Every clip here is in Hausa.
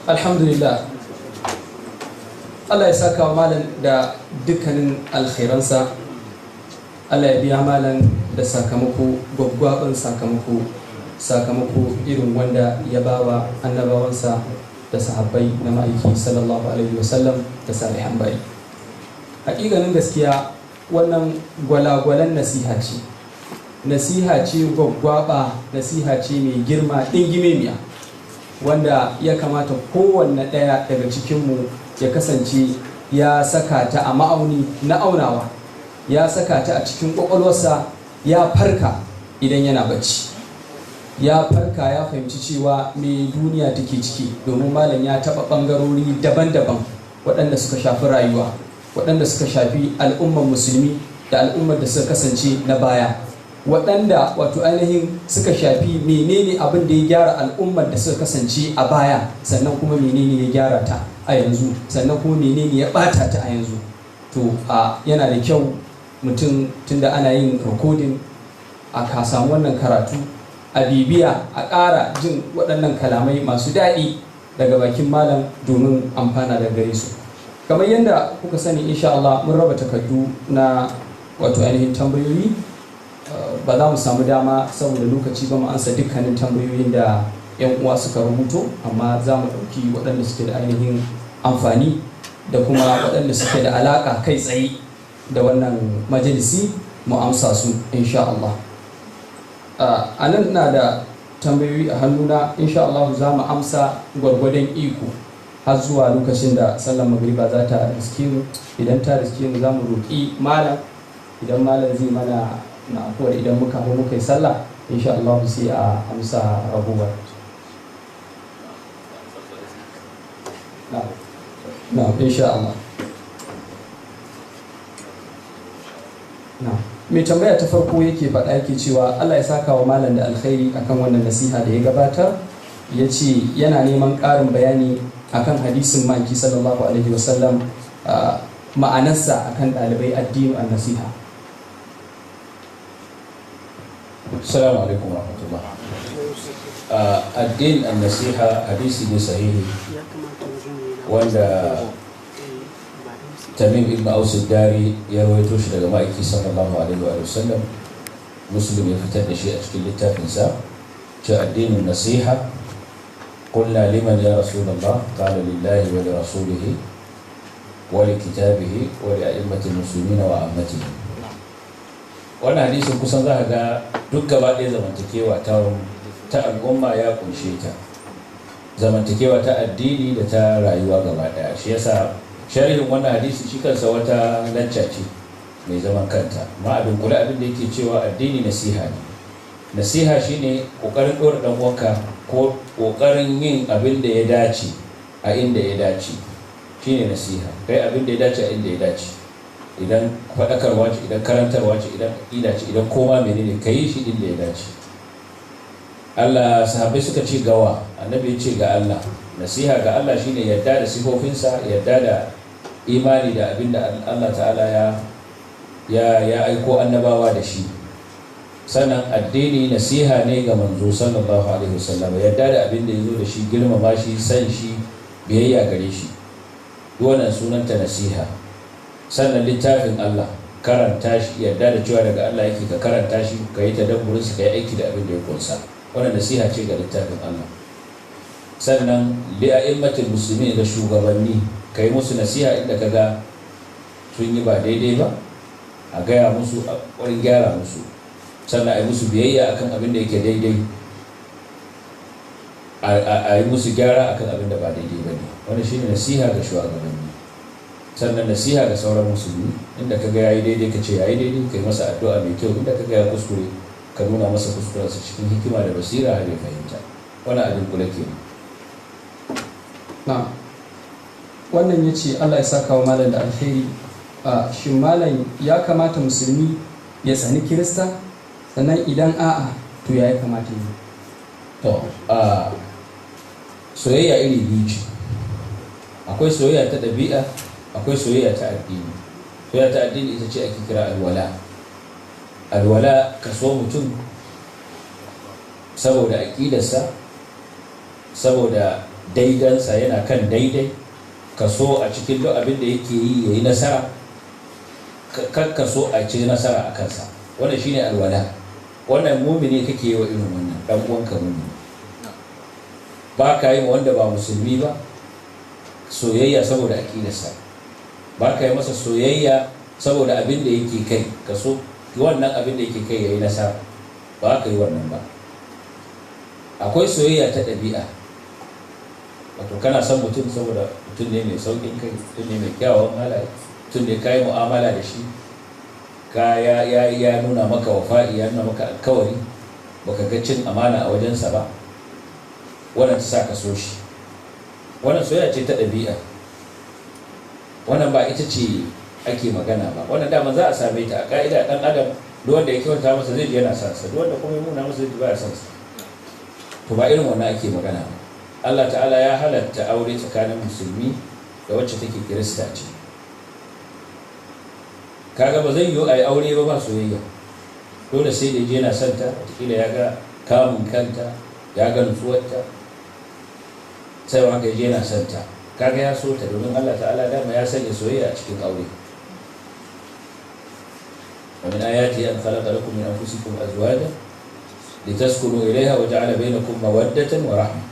Alhamdulillah, Allah ya saka wa malam da dukkanin alkhairansa. Allah ya biya malam da sakamako, gwaggwaban sakamako, sakamako irin wanda ya bawa annabawansa da sahabbai na ma'aiki sallallahu alaihi wasallam da salihan bayi. Hakikanin gaskiya, wannan gwalagwalan nasiha ce, nasiha ce gwaggwaba, nasiha ce mai girma ɗingimemiya, wanda ya kamata kowanne ɗaya daga cikinmu ya kasance ya saka ta a ma'auni na aunawa, ya saka ta a cikin ƙwaƙwalwarsa, ya farka idan yana bacci, ya farka ya fahimci cewa me duniya take ciki, domin malam ya taɓa ɓangarori daban-daban waɗanda suka shafi rayuwa, waɗanda suka shafi al'ummar musulmi da al'ummar da suka kasance na baya, waɗanda wato ainihin suka shafi menene abin da ya gyara al'ummar da suka kasance a baya, sannan kuma menene ya gyara ta a yanzu, sannan kuma menene ya ɓata ta a yanzu. To a yana da kyau mutum, tunda ana yin recording, a ka samu wannan karatu a bibiya, a ƙara jin waɗannan kalamai masu daɗi daga bakin malam domin amfana da gare su. Kamar yadda kuka sani, insha Allah mun raba takardu na wato ainihin tambayoyi. Ba za mu samu dama saboda lokaci ba mu ansa dukkanin tambayoyin da 'yan uwa suka rubuto, amma za mu ɗauki waɗanda suke da ainihin amfani da kuma waɗanda suke da alaƙa kai tsaye da wannan majalisi mu amsa su insha Allah. A nan ina da tambayoyi a hannuna. Insha Allah za mu amsa gwargwadon iko har zuwa lokacin da sallar magriba za ta riske mu. Idan ta riske mu, za mu roƙi malam idan malam zai mana na afuwar, idan muka hau muka yi sallah, insha Allah sai a amsa ragowar. Na insha Allah. Na mai tambaya ta farko yake faɗa, yake cewa Allah ya saka wa malam da alkhairi akan wannan nasiha da ya gabatar. Ya ce yana neman ƙarin bayani akan hadisin ma'aiki sallallahu alaihi wasallam, ma'anarsa akan ɗalibai, addinu an nasiha. Assalamu alaikum warahmatullah. Addin an nasiha hadisi ne sahihi wanda Tamim ibn Aus dari ya rawaito shi daga ma'aiki sallallahu alaihi wa sallam. Muslim ya fitar da shi a cikin littafinsa, ce addinin nasiha. Qulna liman ya rasulullah? Qala lillahi wa li rasulihi wa li kitabihi wa li a'immatil muslimina wa ammatihim. Wannan hadisin kusan za ka ga duk gaba ɗaya zamantakewa ta al'umma ya kunshe ta, zamantakewa ta addini da ta rayuwa gaba ɗaya. Shi yasa sharhin wannan hadisi shi kansa wata lacca ce mai zaman kanta. Amma a dunkule, abin da yake cewa addini nasiha ne. Nasiha shine kokarin ɗora ɗan uwanka ko kokarin yin abin da ya dace a inda ya dace, shine nasiha. Kai abin da ya dace a inda ya dace, idan faɗakarwa ce, idan karantarwa ce, idan aƙida ce, idan koma menene, ka yi shi inda ya dace. Allah, sahabbai suka ce gawa? Annabi ya ce ga Allah. Nasiha ga Allah shine yadda da sifofinsa, yadda da imani da abin da Allah ta'ala ya aiko annabawa da shi. Sannan addini nasiha ne ga manzo sallallahu alaihi wasallam, yadda da abin da ya zo da shi, girmama shi, san shi, biyayya gare shi, wannan sunanta nasiha. Sannan littafin Allah, karanta shi, yarda da cewa daga Allah yake, ka karanta shi, ka yi tadabburin sa, ka yi aiki da abin da ya kunsa, wannan nasiha ce ga littafin Allah. Sannan li'a'immatul muslimin, da shugabanni, ka yi musu nasiha inda ka ga sun yi ba daidai ba, a gaya musu, a ƙwarin gyara musu. Sannan a yi musu biyayya akan abin da yake daidai, a yi musu gyara akan abin da ba daidai ba ne. Wannan shine nasiha ga shugabanni. Sannan nasiha ga sauran musulmi, inda ka ga yayi daidai ka ce yayi daidai, ka yi masa addu'a mai kyau. Inda ka ga ya kuskure, ka nuna masa kuskurensa cikin hikima da basira har ya fahimta. Wannan abin kula kenan. Na wannan ya ce Allah ya saka wa malam da alheri. Shin malam ya kamata musulmi ya tsani Kirista? Sannan idan a'a, to ya kamata yi? To, a soyayya iri biyu ce. Akwai soyayya ta ɗabi'a, akwai soyayya ta addini. Soyayya ta addini ita ce ake kira alwala. Alwala, ka so mutum saboda aƙidarsa, saboda daidansa, yana kan daidai, ka so a cikin duk abin da yake yi ya yi nasara, kar ka so a ci nasara a kansa. Wannan shine alwala. Wannan mumini kake yi wa irin wannan, dan uwanka mumini. Ba ka yi wa wanda ba musulmi ba soyayya saboda aƙidarsa, ba ka yi masa soyayya saboda abin da yake kai, ka so wannan abin da yake kai ya yi nasara, ba ka yi wannan ba. Akwai soyayya ta ɗabi'a, wato kana son mutum saboda mutum ne mai sauƙin kai, mutum ne mai kyawawan halaye, mutum ne ka yi mu'amala da shi, ka ya, ya, ya nuna maka wafa'i, ya nuna maka alkawari, baka ga cin amana a wajensa ba, wannan ta sa ka so shi. Wannan soyayya ce ta ɗabi'a. Wannan ba ita ce ake magana ba. Wannan dama za a same ta a ka'ida. Ɗan adam, duk wanda ya kyauta masa zai ji yana son sa, duk wanda kuma ya muna masa zai ji baya son sa. To, ba irin wannan ake magana ba. Allah Ta'ala ya halatta aure tsakanin musulmi da wacce take Kirista ce. Kaga ba zai yiwu a yi aure ba ba soyayya. Dole sai da je yana son ta, wataƙila ya ga kamun kanta, ya ga nutsuwarta, sai haka ya je yana son ta. Kaga ya so ta, domin Allah Ta'ala dama ya sanya soyayya a cikin aure. ومن آياته أن خلق لكم من أنفسكم أزواجا لتسكنوا إليها وجعل بينكم مودة ورحمة.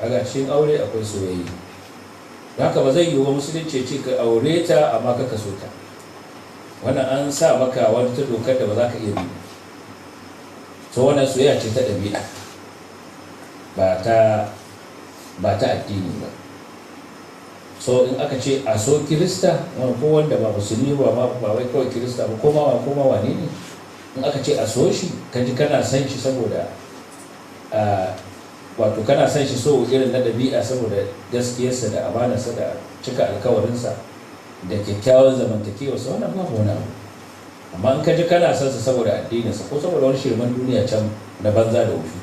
Kaga cikin aure akwai soyayya. Haka ba zai yiwu ba musulunci ya ce ka aure ta amma ka so ta. Wannan an sa maka wata dokar da ba za ka iya bi. So wannan soyayya ce ta ɗabi'a, ba ta addini ba. So in aka ce a so Kirista ko wanda ba musulmi ba, ba wai kawai Kirista ba, ko ma wane ne, in aka ce a so shi, ka ji kana son shi saboda, wato kana son shi so irin na ɗabi'a, saboda gaskiyarsa da amanarsa da cika alkawarinsa da kyakkyawan zamantakewarsa, wannan babu wani abu. Amma in ka ji kana son sa saboda addininsa ko saboda wani shirman duniya can na banza da wofi,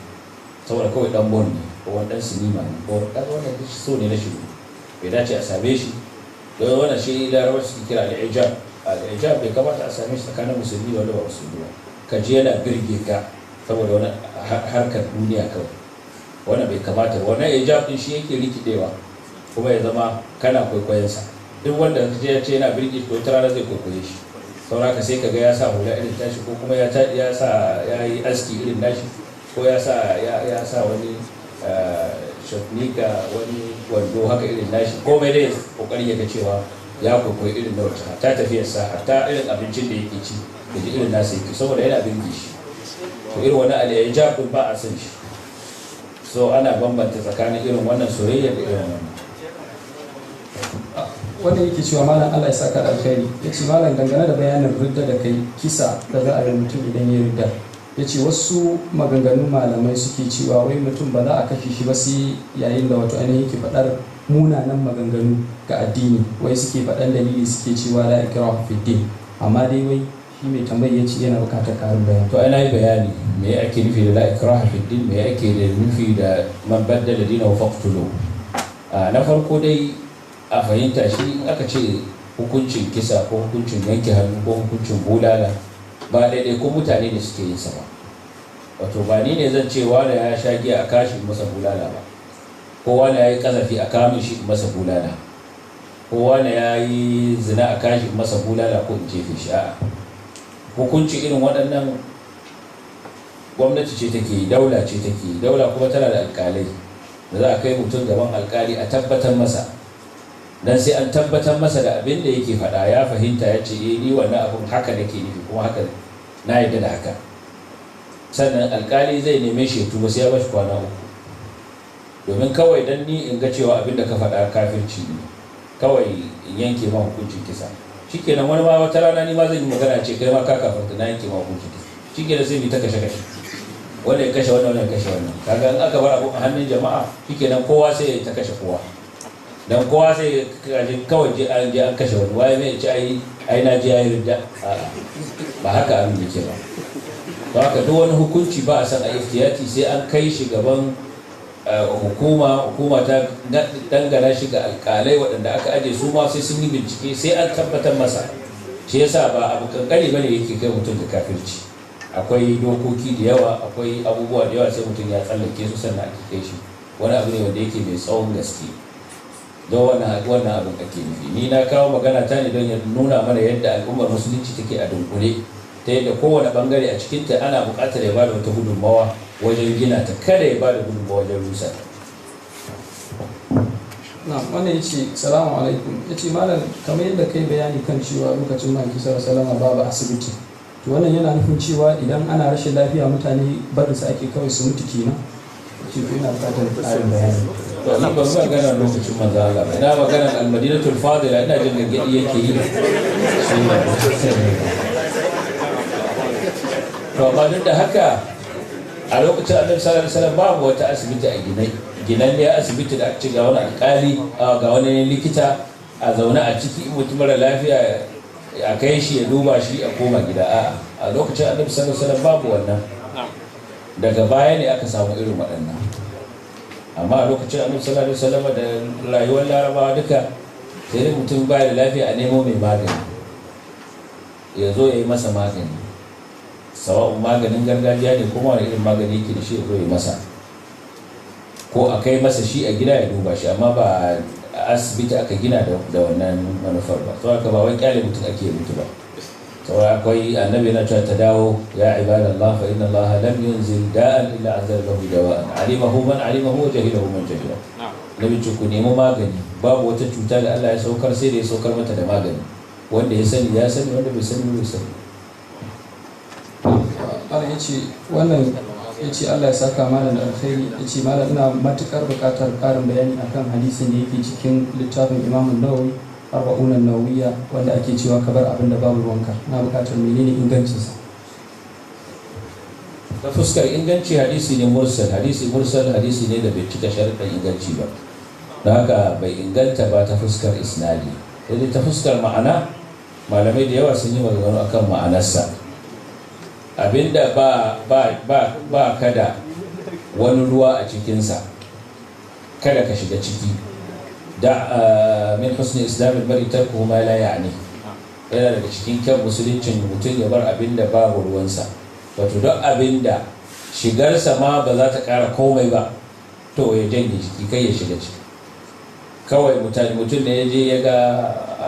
saboda kawai dan ball ne ko wani dan sinima ne ko kaga, wannan so ne na shirme, bai dace a same shi. Don wannan shi Larabawa suke kira al'ijab. Al'ijab bai kamata a same shi tsakanin musulmi da wanda ba musulmi ba, ka je yana birge ka saboda wani harkar duniya kawai, wannan bai kamata ba. Wannan ijab din shi yake rikidewa kuma ya zama kana kwaikwayonsa. Duk wanda ka je ya ce yana birge shi, to wata rana zai kwaikwaye shi. Saura ka sai ka ga ya sa hula irin tashi, ko kuma ya sa ya yi aski irin nashi, ko ya sa wani shafnika, wani wando haka irin nashi. Komai dai kokari ya ga cewa ya kwaikwayi irin na wacce ta tafiyarsa, hatta irin abincin da yake ci da ji irin nasa yake, saboda yana birge shi. To, irin wani al-ijab din ba a san shi. So ana bambanta tsakanin irin wannan soyayya da irin wannan. Wanda yake cewa, malam, Allah ya saka da alkhairi. Ya ce, malam, dangane da bayanin ridda da kai, kisa da za a yi mutum idan ya ridda, ya ce wasu maganganu malamai suke cewa wai mutum ba za a kashe shi ba sai yayin da wato ainihin yake faɗar munanan maganganu ga addini. Wai suke faɗan dalili, suke cewa la ikraha fi din. Amma dai wai shi mai tambayi ya ce yana buƙatar ƙarin bayani. To, ana yi bayani me ake nufi da la ikraha fi din, me ake da nufi da man baddala dinahu faqtulu. Na farko dai a fahimta shi, in aka ce hukuncin kisa ko hukuncin yanke hannu ko hukuncin bulala, ba daidai ko mutane ne suke yin sa ba. Wato ba ni ne zan ce wani ya sha giya a kashi masa bulala ba, ko wani ya yi kazafi a kamun shi masa bulala, ko wani ya yi zina a kashi masa bulala ko in jefe shi. A'a, hukunci irin waɗannan gwamnati ce take yi, daula ce take yi. Daula kuma tana da alƙalai da za a kai mutum gaban alƙali a tabbatar masa. Dan sai an tabbatar masa da abin da yake faɗa, ya fahimta, ya ce, "Eh, ni wannan abin haka nake nufi kuma haka na yarda da haka," sannan alƙali zai neme shi ya tuba. Sai ya bashi kwana 3. Domin kawai dan ni in ga cewa abin da ka faɗa kafirci ne, kawai in yanke ma hukuncin kisa, shikenan. Wani ma wata rana ni ma zan yi magana ce, "Kai ma ka kafarta, na yanke ma hukuncin kisa." Shikenan, sai mu ta kashe kashe, wanda ya kashe wannan, wanda ya kashe wannan. Kaga in aka bar abu a hannun jama'a, shikenan, kowa sai ya ta kashe kowa. Dan kowa sai kawai je an je an kashe wani, waye mai ci ai na ji yayi ridda. Ba haka abin yake ba. Ba haka duk wani hukunci ba a san a iftiyati, sai an kai shi gaban hukuma, hukuma ta dangana shi ga alkalai waɗanda aka aje, su ma sai sun yi bincike, sai an tabbatar masa. Shi yasa ba abu kankani bane yake kai mutum ga kafirci. Akwai dokoki da yawa, akwai abubuwa da yawa, sai mutum ya tsallake su sannan ake kai shi. Wani abu ne wanda yake mai tsawon gaske. Don wannan abin ake nufi. Ni na kawo magana ta ne don ya nuna mana yadda al'ummar musulunci take a dunkule, ta yadda kowane bangare a cikinta ana buƙatar ya bada wata gudunmawa wajen gina ta, kada ya bada gudunmawa wajen rusa ta. Na wannan ya ce, "Salamu alaikum." Ya ce, "Malam, kamar yadda kai bayani kan cewa lokacin Ma'aiki sallallahu alaihi babu asibiti, to wannan yana nufin cewa idan ana rashin lafiya mutane barin su ake kawai su mutu kenan?" Ce to ina buƙatar ƙarin bayani. To ni ban magana lokacin manzo Allah ba, ina magana al-Madinatul Fadila, ina jin gangadi yake yi. To amma duk da haka a lokacin Annabi sallallahu alaihi wasallam babu wata asibiti a ginanne asibiti da aka ce ga wani alkali, ga wani likita a zaune a ciki, mutum mara lafiya a kai shi ya duba shi a koma gida. A'a, a lokacin Annabi sallallahu alaihi wasallam babu wannan. Daga baya ne aka samu irin waɗannan. Amma a lokacin Annabi sallallahu alaihi wasallam da rayuwar Larabawa duka, sai dai mutum baya da lafiya a nemo mai magani ya zo ya yi masa magani, sawa'un maganin gargajiya ne kuma wani irin magani yake da shi ya zo ya masa, ko a kai masa shi a gida ya duba shi, amma ba asibiti aka gina da wannan manufar ba. Saboda haka ba wai kyale mutum ake mutu ba. Saboda akwai annabi yana cewa, "Tadawu ya ibadallah, fa inna Allah lam yunzil da'an illa anzala lahu dawa'an, alimahu man alimahu wa jahilahu man jahila." Nabi ce, "Ku nemi magani, babu wata cuta da Allah ya saukar sai da ya saukar mata da magani. Wanda ya sani ya sani, wanda bai sani bai sani." Malam ya ce, wannan ya ce, "Allah ya saka malam da alkhairi." Ya ce, "Malam, ina matukar buƙatar ƙarin bayani akan hadisin da yake cikin littafin Imam Nawawi, Arba'unan Nawawiya, wanda ake cewa ka bar abin da babu ruwanka. Na buƙatar menene ingancinsa?" Ta fuskar inganci, hadisi ne mursal. Hadisi mursal hadisi ne da bai cika sharuɗan inganci ba, don haka bai inganta ba ta fuskar isnadi. Sai dai ta fuskar ma'ana, malamai da yawa sun yi maganganu akan ma'anarsa. Abinda ba ba ba ba kada wani ruwa a cikinsa, kada ka shiga ciki. Da min husni islamil mar'i tarkuhu ma la ya'ni. Yana daga cikin kyan musuluncin mutum ya bar abinda babu ruwansa. Wato duk abinda shigarsa ma ba za ta kara komai ba, to ya janye jiki, kai ya shiga ciki. Kawai mutum ne ya je ya ga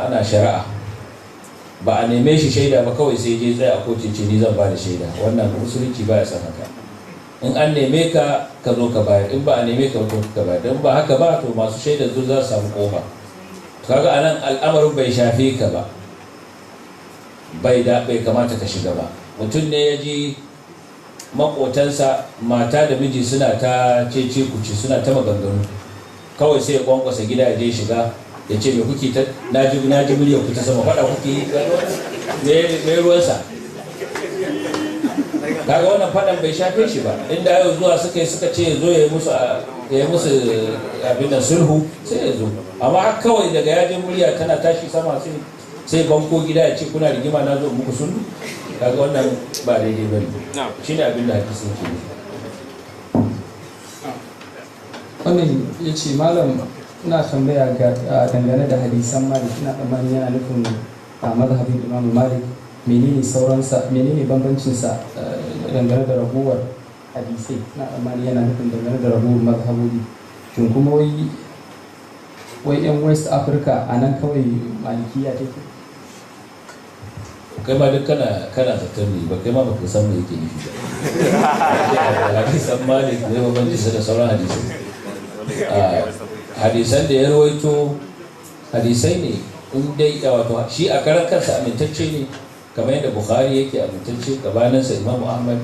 ana shari'a, ba a neme shi shaida ba, kawai sai je tsaya a kotu ce, "Ni zan ba da shaida." Wannan musulunci ba ya san haka. In an neme ka, ka zo ka bayar. In ba a neme ka, to ka bayar. In ba haka ba, to masu shaida zo za su samu kofa. Kaga anan al'amarin bai shafe ka ba, bai da bai kamata ka shiga ba. Mutum ne ya ji makotansa mata da miji suna ta cece kuce, suna ta maganganu, kawai sai ya kwankwasa gida ya je shiga ya ce, "Me kuke ta? Naji naji muryar ku ta sama, faɗa kuke yi." Me ruwansa? Kaga wannan faɗan bai shafe shi ba. Inda yau zuwa suka yi suka ce zo ya yi musu abin nan sulhu, sai ya zo. Amma har kawai daga ya je murya tana tashi sama, sai banko gida ya ce, "Kuna rigima, na zo muku sulhu." Kaga wannan ba daidai bane. Shine abin da hadisin ke nufi. Wannan ya ce, "Malam, ina tambaya ga dangane da hadisan Malik." Ina tsammanin yana nufin a mazhabin Imam Malik, menene sauransa, menene bambancinsa dangane da raguwar hadisai? Ina tsammanin yana nufin dangane da raguwar mazhabobi. Shin kuma wai yan West Africa a nan kawai Malikiya take? Kai ma duk kana zaton ne ba, kai ma baka san me yake nufi ba. Hadisan Malik ne bambanci sa da sauran hadisai? Hadisan da ya rawaito hadisai ne in dai wato shi a karan kansa amintacce ne, kamar yadda Bukhari yake amintacce, gabaninsa Imamu Ahmad,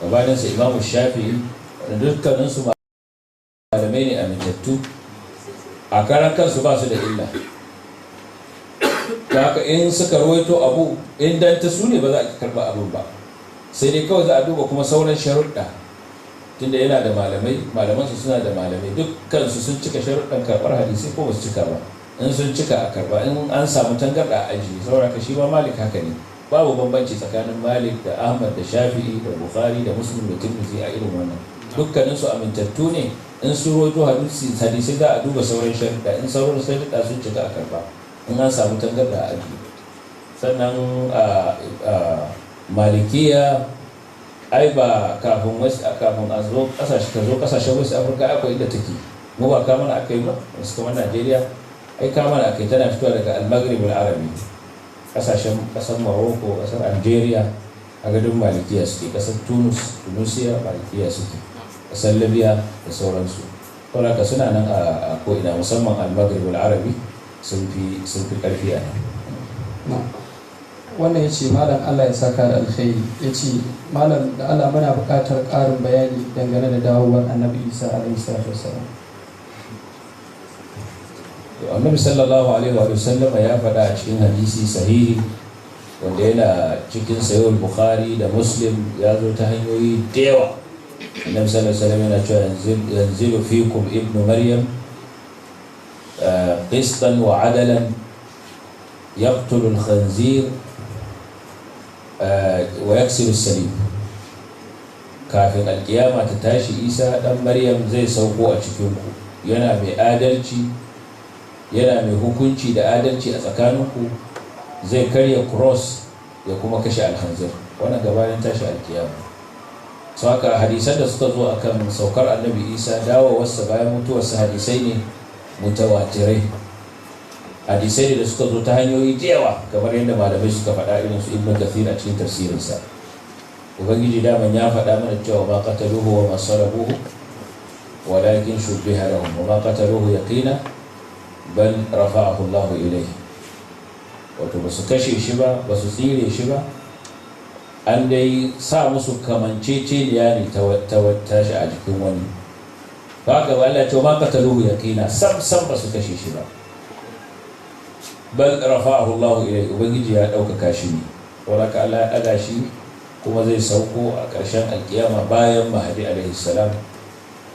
gabaninsa Imamu Shafi'i, da dukkaninsu malamai ne amintattu. A karan kansu ba su da illa. Da haka in suka rawaito abu, in dan ta su ne, ba za a karba abin ba. Sai dai kawai za a duba kuma sauran sharuɗa. Tunda yana da malamai, malamansa suna da malamai, dukkansu sun cika sharuɗan karɓar hadisi ko ba su cika ba? In sun cika a karɓa, in an samu tangarɗa a ajiye. Saboda haka shi ma Malik haka ne, babu bambanci tsakanin Malik da Ahmad da Shafi'i da Bukhari da Muslim da Tirmidhi a irin wannan. Dukkaninsu amintattu ne. In sun rawaito hadisai za a duba sauran sharuɗa, in sauran sharuɗa sun cika a karɓa, in an samu tangarɗa a ajiye. Sannan Malikiya ai ba kafin West, kafin a zo kasashe, ka zo kasashen West Africa akwai inda take. Mu ba ka mana akai ba, wasu kamar Najeriya ai ka mana akai. Tana fitowa daga Al-Maghrib Al-Arabi, kasashen kasar Morocco, kasar Algeria, a gadin Malikiya suke, kasar Tunus, Tunisia Malikiya suke, kasar Libya da sauransu. Saboda haka suna nan a ko'ina, musamman Al-Maghrib Al-Arabi sun fi karfi a nan. Wannan ya ce, "Malam, Allah ya saka da alkhairi." Ya ce, "Malam, da Allah muna buƙatar ƙarin bayani dangane da dawowar Annabi Isa alaihi salatu wassalam." Annabi sallallahu alaihi wa sallama ya faɗa a cikin hadisi sahihi wanda yana cikin Sahih Bukhari da Muslim, ya zo ta hanyoyi da yawa. Annabi sallallahu alaihi wasallam yana cewa: "Yanzilu fikum ibnu Maryam qistan wa adalan, yaqtulu al-khanzir wa yaksiru as-salib." Kafin alkiyama ta tashi, Isa dan Maryam zai sauko a cikin ku, yana mai adalci, yana mai hukunci da adalci a tsakaninku, zai karya cross ya kuma kashe alhanzir. Wannan gabanin tashi alkiyama. Su haka hadisan da suka zo akan saukar Annabi Isa, dawowarsa bayan mutuwarsa, hadisai ne mutawatirai, hadisai ne da suka zo ta hanyoyi da yawa, kamar yadda malamai suka faɗa, irin su Ibn Kathir a cikin tafsirinsa. Ubangiji daman ya faɗa mana cewa: "Ma qataluhu wa ma salabuhu walakin shubbiha lahum wa ma qataluhu yaqina bal rafa'ahu Allah ilayhi." Wato ba su kashe shi ba, ba su tsire shi ba, an dai sa musu kamanceceniya ne ta tashi a jikin wani. Ba haka ba, Allah ya ce: "Ma qataluhu yaqina", sam sam ba su kashe shi ba. "Bal rafa'ahu Allah ilayhi", Ubangiji ya ɗaukaka shi ne. Saboda Allah ya ɗaga shi, kuma zai sauko a ƙarshen alkiyama bayan Mahadi alaihi salam,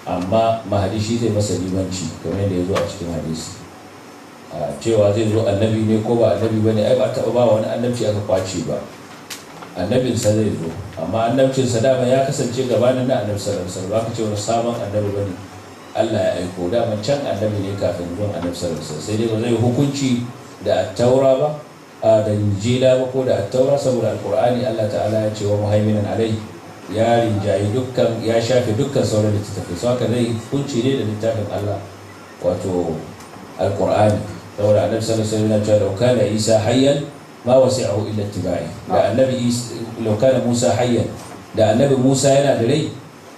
amma Mahadi shi zai masa limanci, kamar yadda ya zo a cikin hadisi. Cewa zai zo annabi ne ko ba annabi ba ne, ai ba taɓa ba wani annabci aka kwace ba. Annabinsa zai zo, amma annabcinsa dama ya kasance gabanin na Annabi sallallahu alaihi wasallam. Aka ce wani sabon annabi bane Allah ya aiko, dama can annabi ne kafin zuwan Annabi sallallahu alaihi wasallam. Sai dai ba zai hukunci da Attaura ba, da Injila ba, ko da Attaura, saboda Alqur'ani Allah ta'ala ya ce wa muhaiminan alai, ya rinjayi dukkan, ya shafe dukkan sauran littattafai. Sau haka zai hukunci ne da littafin Allah, wato Alqur'ani, saboda Annabi sallallahu alaihi wasallam ya ce: "Law kana Isa hayyan ma wasi'ahu illa ittiba'i." Da Annabi Isa, law kana Musa hayyan, da Annabi Musa yana da rai,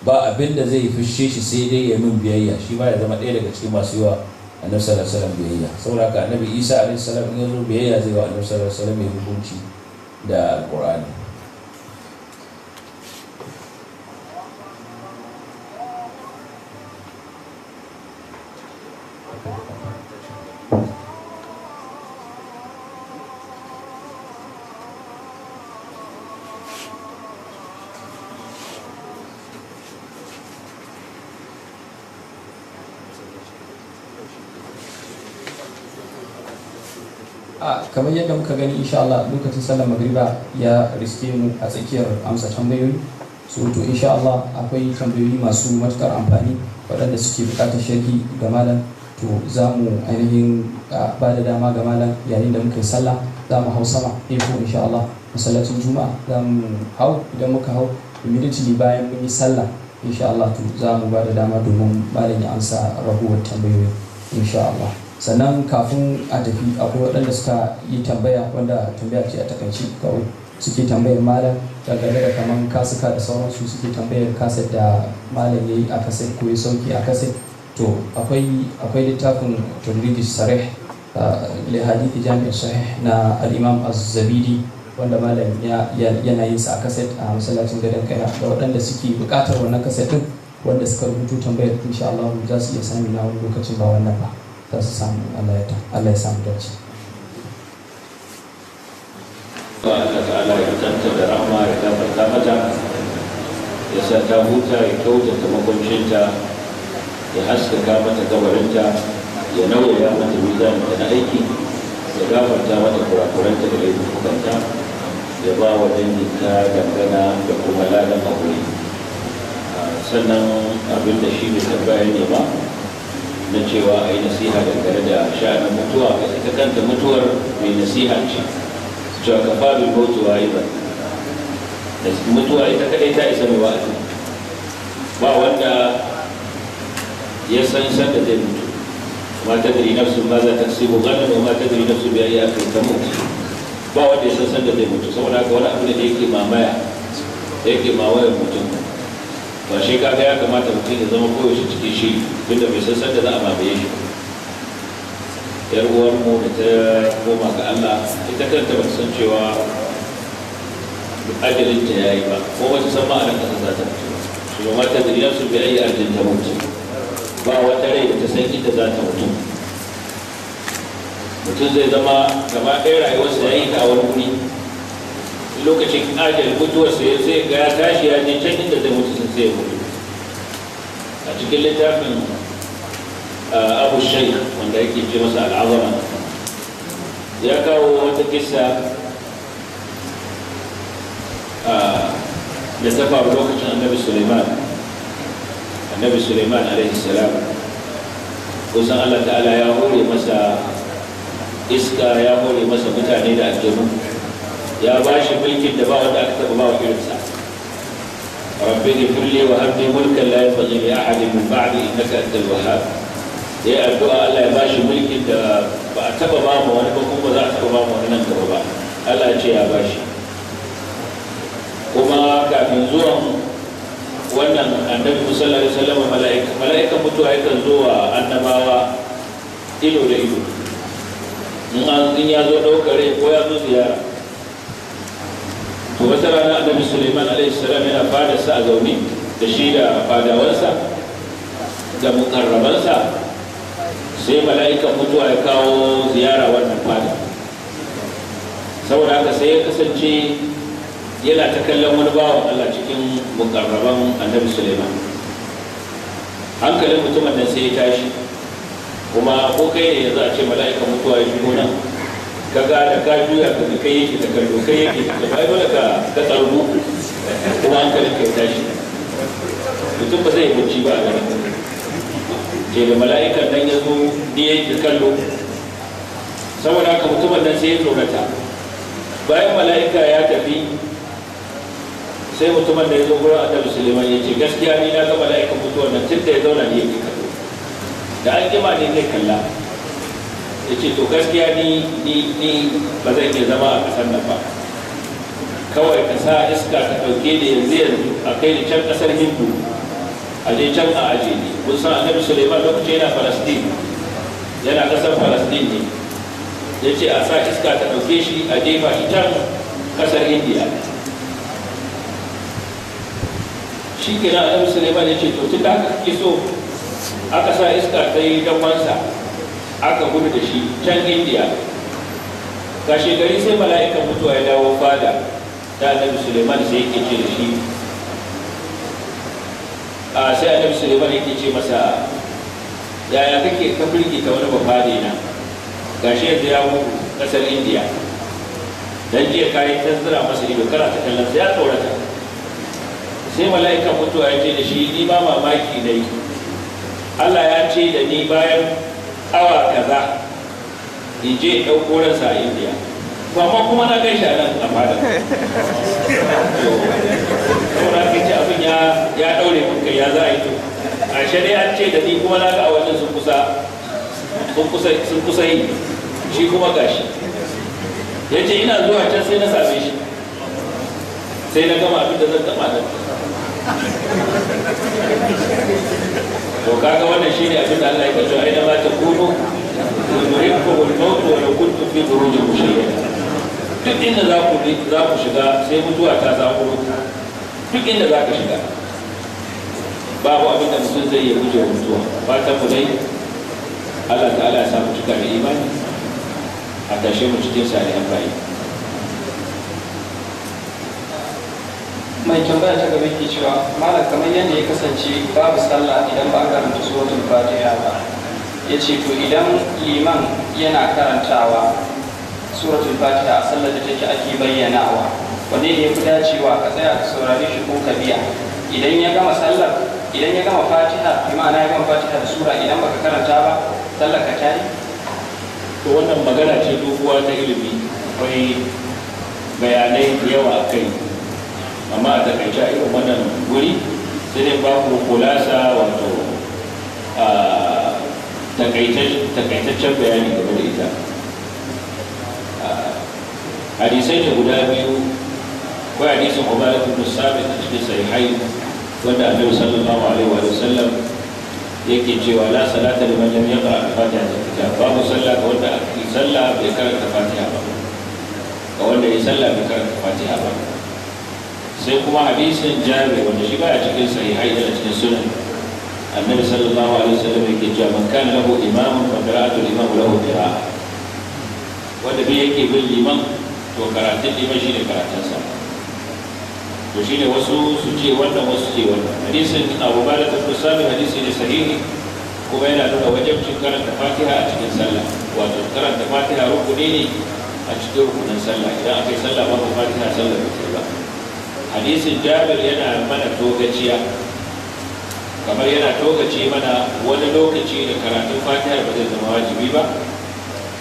ba abin da zai fishe shi sai dai ya min biyayya, shi ma ya zama ɗaya daga cikin masu yawa Annabi sallallahu alaihi wasallam biyayya. Saboda haka Annabi Isa alaihi salam in yazo, biyayya zai wa Annabi sallallahu alaihi wasallam, ya hukunci da Alqur'ani. A kamar yadda muka gani, insha Allah lokacin sallar magriba ya riske mu a tsakiyar amsa tambayoyi. So to insha Allah akwai tambayoyi masu matukar amfani waɗanda suke buƙatar sharhi ga malam. To za mu ainihin ba da dama ga malam yayin da muka yi sallah, za mu hau sama ko insha Allah masallacin Juma'a za mu hau. Idan muka hau, immediately bayan mun yi sallah insha Allah, to za mu ba da dama domin malam ya amsa raguwar tambayoyi insha Allah. Sannan kafin a tafi, akwai waɗanda suka yi tambaya, wanda tambaya ce a takaice kawai suke tambayar malam dangane da kaman kasuka da sauransu. Suke tambayar kaset da malam ya yi a kaset ko ya sauki a kaset. To akwai littafin Tadrij Sarih li Hadith Jami' Sahih na al-Imam Az-Zabidi, wanda malam yana yin sa a kaset a masallacin Gadon Kaya. Da waɗanda suke buƙatar wannan kaset din, wanda suka rubuto tambayar, insha Allah za su iya sami na wani lokacin ba wannan ba, za su samu. Allah ya samu dace. Allah ta'ala ya tanta da rahama, ya gafarta mata. Ya sa ta huta, ya kyautata makwancinta, ya haskaka mata kabarinta, ya nauyaya mata mizaninta na aiki, ya gafarta mata kurakuranta da laifukanta, ya ba wa danginta dangana da kuma ladan haƙuri. Sannan abin da shi mai tambaya ne ba na cewa a yi nasiha dangane da sha'anin mutuwa, ita kanta mutuwar mai nasiha ce, cewa ka faɗi mutuwa yi ba mutuwa ita kaɗai ta isa mai wa'azi. Ba wanda ya san sanda zai mutu. Ma tadri nafsun ma za ta kasibu gadan wa ma tadri nafsun bi ayyi ardin tamut. Ba wanda ya san sanda zai mutu, saboda haka wani abu ne da yake mamaya, yake mamayar mutum. Ba shi kaga ya kamata mutum ya zama koyaushe cikin shi, tunda bai san sanda za a mamaye shi. Yar uwar mu da ta koma ga Allah, ita kanta ba ta san cewa ajalin ta yayi ba, ko ba ta san ma a nan kasa za ta mutu ba. Shi ba ma tadri nafsun bi ayyi ardin tamut. Ba wata rai da ta san inda za ta mutu. Mutum zai zama gaba ɗaya rayuwarsa ya yi ta a wani wuri, lokacin ajal mutuwarsa ya sai ga ya tashi ya je can inda zai mutu, sai ya mutu. A cikin littafin Abu Shaikh wanda yake ce masa Al'azama, ya kawo wata kissa da ta faru lokacin Annabi Suleiman. Annabi Suleiman alaihi salam, kusan Allah ta'ala ya hore masa iska, ya hore masa mutane da aljanu, ya ba shi mulkin da ba wanda aka taɓa ba wa irinsa. Rabbi ighfirli wa habli mulkan la yanbaghi li ahadin min ba'di innaka antal wahhab. Ya addu'a Allah ya ba shi mulkin da ba a taɓa ba ma wani ba, kuma ba za a taɓa ba ma wani nan gaba ba. Allah ya ce ya ba shi. Kuma kafin zuwan wannan Annabi sallallahu alaihi wasallam, mala'ikan mutuwa yakan zo wa annabawa ido da ido, in ya zo ɗaukar rai ko ya zo ziyara. To wata rana Annabi Suleiman alaihi salam yana fadarsa a zaune da shi da fadawansa da mukarrabansa, sai mala'ikan mutuwa ya kawo ziyara wannan fada. Saboda haka sai ya kasance yana ta kallon wani bawan Allah cikin mukarraban Annabi Suleiman. Hankalin mutumin nan sai ya tashi. Kuma ko kai ne yanzu a ce mala'ikan mutuwa ya shigo nan, ka ga da ka juya ka ga kai yake ta kallo, kai yake ta kallo, ai dole ka tsargu, kuma hankalin ka ya tashi. Mutum ba zai yi bacci ba a garin. Ce da mala'ikan nan ya zo ni yake kallo. Saboda haka mutumin nan sai ya tsorata. Bayan mala'ika ya tafi, sai mutumin da ya zo gurin Annabi Suleiman ya ce, gaskiya ni na ga mala'ikan mutuwan nan tun da ya zauna ne yake kallo, da an jima ne zai kalla. Ya ce, to gaskiya ni ba zan iya zama a ƙasar nan ba, kawai ka sa iska ta ɗauke ni yanzu yanzu a kai ni can ƙasar Hindu, a je can a aje ni. Kun san Annabi Suleiman lokacin yana Falastin, yana ƙasar Falastin ne. Ya ce a sa iska ta ɗauke shi a jefa shi can ƙasar Indiya. Shi kenan Annabi Suleiman ya ce, to tun da haka kake so, aka sa iska ta yi dakonsa, aka gudu da shi can Indiya. Kashe gari sai mala'ikan mutuwa ya dawo fada ta Annabi Suleiman, sai yake ce da shi, a sai Annabi Suleiman yake ce masa, yaya kake ka firgita wani bafade na, gashi yanzu ya gudu kasar Indiya, dan jiya kayi ta zira masa ido kana ta kallon sai ya tsorata. Sai mala'ikan mutuwa ya ce da shi, ni ba mamaki dai, Allah ya ce da ni bayan awa kaza in je ɗauko ransa a Indiya, to amma kuma na gaishe a nan a fada. Saboda haka ce abin ya ɗaure mun kai, ya za a yi? To a dai an ce da ni kuma na ga awannin sun kusa yi, shi kuma gashi. Ya ce ina zuwa can sai na same shi, sai na gama abin da zan gama da. To kaga wannan shine abin da Allah ya kace, aina ma takunu yudrikkum al-maut wa law kuntum fi burujin mushayyada. Duk inda za ku shiga sai mutuwa ta zakuro. Duk inda za ka shiga, babu abin da mutum zai iya guje wa mutuwa. Fatan mu dai Allah ta'ala ya sa mu cika da imani, a tashe mu cikin salihan bayi. Mai tambaya ta gaba ke cewa, malam, kamar yadda ya kasance babu sallah idan ba a karanta suratul Fatiha ba, ya ce to idan liman yana karantawa suratul Fatiha a sallar da take ake bayyanawa, wanne ne ya fi dacewa, ka tsaya ka saurare shi ko ka biya? Idan ya gama sallar, idan ya gama Fatiha, bi ma'ana ya gama Fatiha da sura, idan baka karanta ba sallar ka ta yi? To, wannan magana ce doguwa ta ilimi, akwai bayanai da yawa a kai, amma a takaice a irin wannan guri sai dai ba ku kulasa, wato a takaitaccen bayani game da ita. Hadisai ne guda biyu. Akwai hadisin Ubadah ibn Samit a cikin Sahihai, wanda Annabi sallallahu alaihi wa sallam yake cewa: "La salata liman lam yaqra bi fatihatil kitab." Babu sallah ga wanda ake sallah bai karanta Fatiha ba, ga wanda ya sallah bai karanta Fatiha ba. Sai kuma hadisin Jabir, wanda shi baya cikin Sahihai, yana cikin Sunan. Annabi sallallahu alaihi wasallam yake cewa: "Man kana lahu imamun fa qira'atul imam lahu qira'a." Wanda bai yake bin liman, to karatun liman shine karatunsa. To shine wasu su ce wannan, wasu ce wannan. Hadisin Abu Bakar ibn Samit hadisi ne sahihi, kuma yana nuna wajibcin karanta Fatiha a cikin sallah, wato karanta Fatiha rukuni ne a cikin rukunin sallah. Idan aka yi sallah babu Fatiha, sallah bai ba. Hadisin Jabir yana mana togaciya, kamar yana togace mana wani lokaci da karatun Fatiha ba zai zama wajibi ba,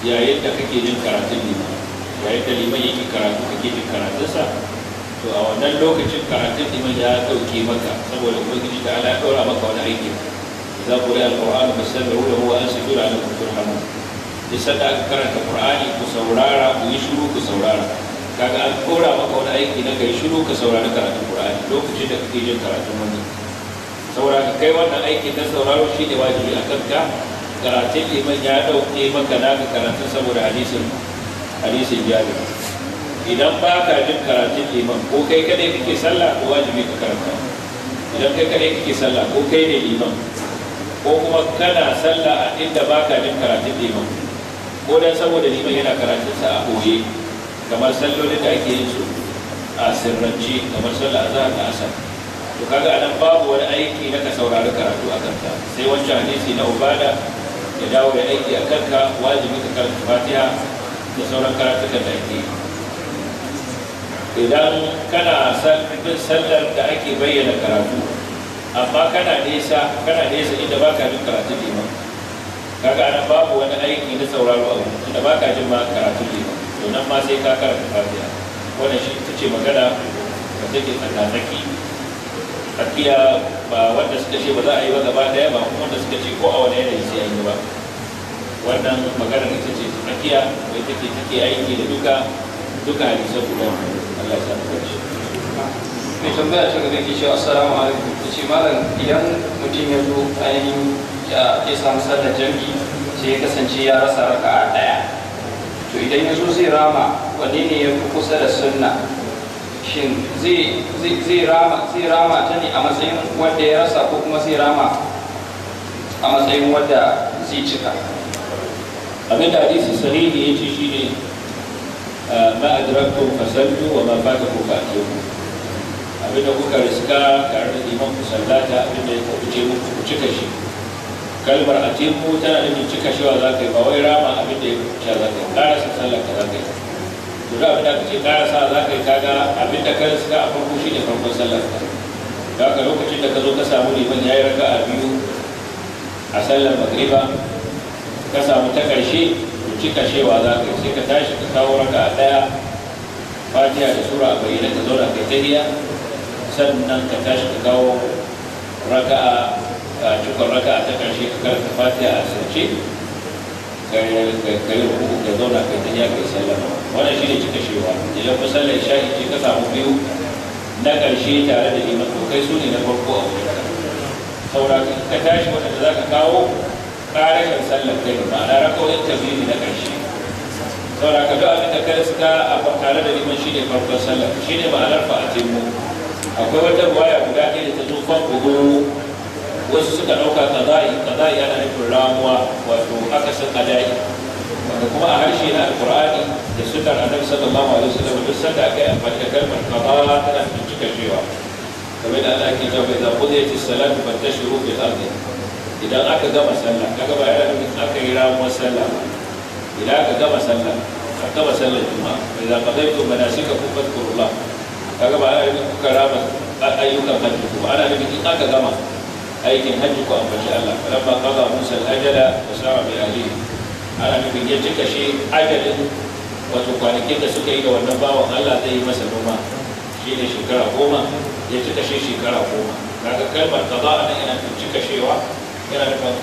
yayin da kake jin karatun liman. Yayin da liman yake karatu kake jin karatunsa, to a wannan lokacin karatun liman ya dauke maka, saboda Ubangiji ta ala ya ɗora maka wani aiki: "Idza quri'a al-Qur'anu fastami'u lahu wa ansitu la'allakum turhamun." Duk sanda aka karanta Qur'ani, ku saurara, ku yi shiru ku saurara. Kaga an ɗora maka wani aiki na kai shiru ka saurari karatun Qur'ani lokacin da kake jin karatun wani. Saboda ka kai wannan aikin na sauraro shi ne wajibi a kanka, karatun liman ya ɗauke maka naka karatun, saboda hadisin Jabir. Idan ba ka jin karatun liman, ko kai kadai kake sallah, ko wajibi ka karanta. Idan kai kadai kake sallah, ko kai ne liman, ko kuma kana sallah a inda ba ka jin karatun liman, ko dan saboda liman yana karatunsa a ɓoye, kamar sallolin da ake yin su a sirrance, kamar sallah azhar da asar, to kaga anan babu wani aiki na ka saurari karatu a kanka, sai wancan hadisi na Ubada ya dawo ya aiki a kanka, wajibi ka karanta Fatiha da sauran karatukan da ake yi. Idan kana bin sallar da ake bayyana karatu, amma kana nesa inda baka jin karatun liman, kaga anan babu wani aiki na sauraro a wurin, inda baka jin ma karatun liman, to nan ma sai ka karanta Fatiha. Wannan shi ita ce magana da take tsakatsaki, tsakiya, ba wanda suka ce ba za a yi ba gaba daya ba, kuma wanda suka ce ko a wani yanayi sai an yi ba. Wannan maganar ita ce tsakiya, wai take aiki da duka hadisan guda. Allah ya sa mu dace. Mai tambaya ta gaba ke cewa: "Assalamu alaikum." Ya ce, malam, idan mutum ya zo ainihin ya samu sallar jam'i, sai ya kasance ya rasa raka'a ɗaya, to idan ya zo zai rama, wanne ne ya fi kusa da sunna? Shin zai rama ta ne a matsayin wanda ya rasa, ko kuma zai rama a matsayin wanda zai cika? Abinda hadisi sahihi ya ce shine: "Ma adraktum fasallu wa ma fatakum fa atimu." Abinda kuka riska tare da liman, ku sallata, abinda ya kuce muku, ku cika shi. Kalmar atimu tana nufin cika shi wa za ka yi, ba wai rama abinda ya kuce za ka yi, karasa sallar ka za ka yi. To da abinda aka ce karasa za ka yi, kaga abinda ka riska a farko shine farkon sallar ka. Da haka lokacin da ka zo ka samu liman ya yi raka'a biyu a sallar magriba, ka samu ta ƙarshe, to cika shewa za ka yi. Sai ka tashi ka kawo raka'a ɗaya, Fatiha da sura a bayyana, ka zauna kai tahiya, sannan ka tashi ka kawo raka'a a cikon raka'a ta ƙarshe, ka karanta Fatiha a asirce, ka yi ruku, ka zauna kai tahiya, kai sallama. Wannan shine cika shewa. Idan musallar isha'i ce, ka samu biyu na ƙarshe tare da liman, to kai su ne na farko a wurin ka. Saboda ka tashi, waɗanda za ka kawo ƙarashin sallar kai, ma'ana raka'o'in ka biyu ne na ƙarshe. Saboda ka duk abin da ka riska a tare da liman shine farkon sallar, shine ma'anar fa atimmu. Akwai wata ruwaya guda ɗaya da ta zo fanqudu, wasu suka ɗauka qada'i. Qada'i ana nufin ramuwa, wato akasin ada'i. Wato Wanda kuma a harshe na Alqur'ani da sunnar Annabi sallallahu alaihi wasallam duk sanda aka yi amfani da kalmar qada tana nufin cika cewa, kamar da Allah ke cewa idza qudiyatis salatu fantashiru fil ardi. Idan aka gama sallah, kaga ba yana nufin aka yi ramuwar sallah ba. Idan aka gama sallah, aka gama sallar juma'a, idza qadaytum manasikakum fadhkurullah, kaga ba ana nufin kuka rama ayyukan hajji ko, ana nufin in aka gama aikin hajji ko ambaci Allah. Falamma qada Musa al-ajala wa sara bi ahlihi, ana nufin ya cika shi ajalin, wato kwanakin da suka yi da wannan bawan Allah zai yi masa noma, shi ne shekara 10, ya cika shi shekara 10. Kaga kalmar qada anan yana nufin cika shewa, yana nufin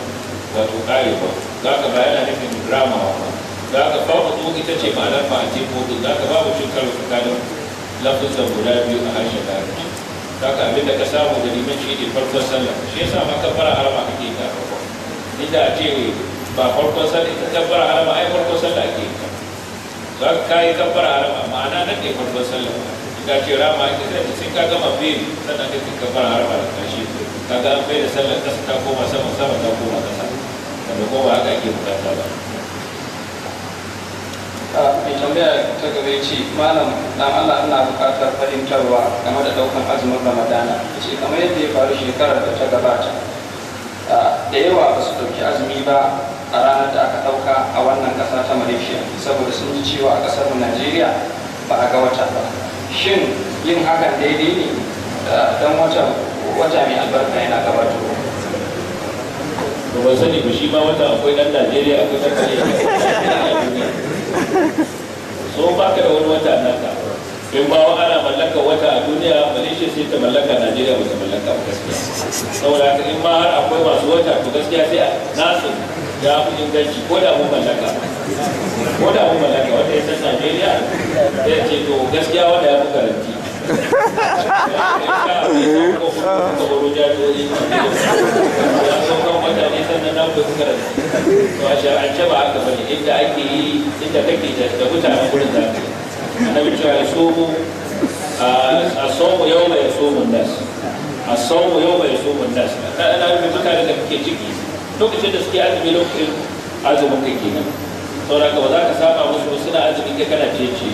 wato karewa, zaka ba yana nufin ramawa ba. Zaka fa'udu ita ce ma'anar fa'atimu din, zaka babu cin karo tsakanin lafuzan guda biyu a harshen Larabci. Zaka abinda ka samu da liman shi ne farkon sallah, shi yasa ma kabbara harama kake ta farko. Inda a ce ba farkon sallah ita kabbara harama, ai farkon sallah ake yi ta. Zaka kai kabbara harama ma'ana nan ne farkon sallah. Inda ce rama ake sai ka gama biyu sannan kake kabbara harama da kashi. Kaga an bai da sallar kasa ta koma sama, sama ta koma kasa, wanda ko ba haka ake bukata ba. Mai tambaya ta gaba ya ce, malam dan Allah ina buƙatar fahimtarwa game da ɗaukan azumin Ramadana. Ya ce kamar yadda ya faru shekarar da ta gabata, da yawa ba su ɗauki azumi ba a ranar da aka ɗauka a wannan ƙasa ta Malaysia, saboda sun ji cewa a ƙasar mu Najeriya ba a ga wata ba. Shin yin hakan daidai ne don wata mai albarka yana gabatowa? To ban sani ba, shi ma wata akwai ɗan Najeriya akwai ɗan Malaysia. So baka da wani wata naka. In ba ana mallaka wata a duniya, Malaysia sai ta mallaka, Najeriya ba ta mallaka ba gaskiya. Saboda haka in ma har akwai masu wata, to gaskiya sai nasu ya fi inganci, ko da mun mallaka. Ko da mun mallaka, wanda ya san Najeriya zai ce to gaskiya wanda ya fi garanti. To a shar'ance ba haka bane, inda ake yi, inda kake da mutanen gurin za ka yi. Annabi cewa ya somo a somo yau mai somo nas, a somo yau mai somo nas. Ana nufin mutanen da kake ciki lokacin da suke azumi, lokacin azumin ka kenan. Saboda haka ba za ka saba musu suna azumi kai kana ciye-ciye,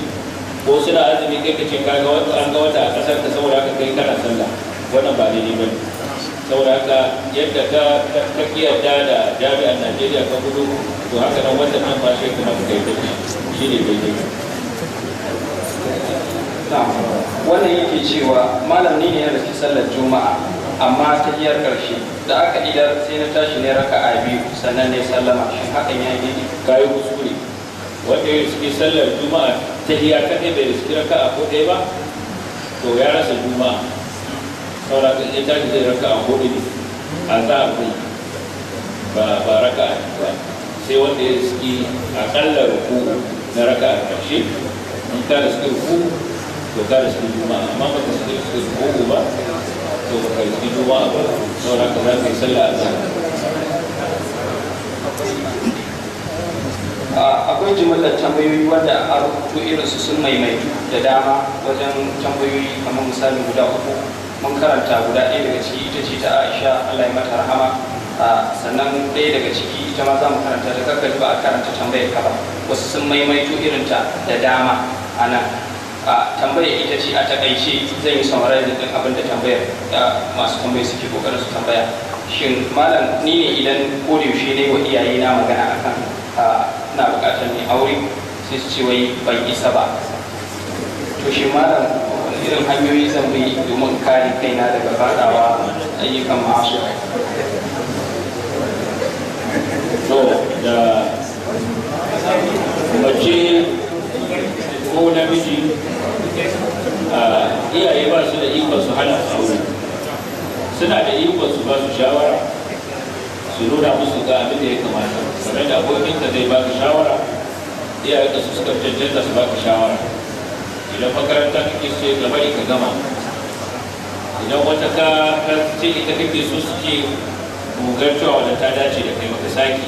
ko suna azumi kai ka ce kaga wata an ga wata a kasar ka, saboda haka kai kana sallah, wannan ba daidai bane. Saboda haka yadda ka ka kiyarda da jami'an Najeriya ka gudu, to haka nan wannan nan ba shi kuma ka kai da shi ne daidai. Wannan yake cewa malam ni ne na riski sallar juma'a amma ta hiyar karshe da aka idar sai na tashi ne raka'a biyu sannan ne sallama, shin hakan ya yi daidai? Kayi kuskure. Wanda ya riski sallar juma'a ta hiya kaɗai bai riski raka'a ko ɗaya ba, to ya rasa juma'a. Saboda haka ya tashi zai raka'a huɗu ne a za a zai ba raka'a ba, sai wanda ya riski aƙalla ruku na raka'a ƙarshe. In ka riski ruku to ka riski juma'a, amma ba ka riski ruku ba to ba ka riski juma'a ba. Saboda haka za ka yi sallah a zahar. Akwai jimillar tambayoyi wanda a rubutu irinsu sun maimaitu da dama wajen tambayoyi, kamar misali guda uku mun karanta guda ɗaya daga ciki ita ce ta Aisha, Allah ya mata rahama. Sannan ɗaya daga ciki ita ma za mu karanta ta, kakkaji ba a karanta tambayar ka ba, wasu sun maimaito irinta da dama a nan. Tambayar ita ce a takaice zan yi summarizing ɗin abin da tambayar masu tambayi suke kokarin su tambaya. Shin malam ni ne idan ko da yaushe ne wa iyaye na magana akan na bukatar ne aure, sai su ce wai ban isa ba. To shi malam wani irin hanyoyi zan bi domin kare kaina daga fadawa ayyukan masu? To da mace ko namiji, iyaye ba su da ikon su hana su aure, suna da ikon su ba su shawara, su nuna musu ga abin da ya kamata. Kamar da abokinka zai baka shawara, iyayenka su suka cancanta su baka shawara. Idan makaranta kake so ka bari ka gama, idan wata ka ce ita kake so su ce gogar cewa wadda ta dace da kai maka sake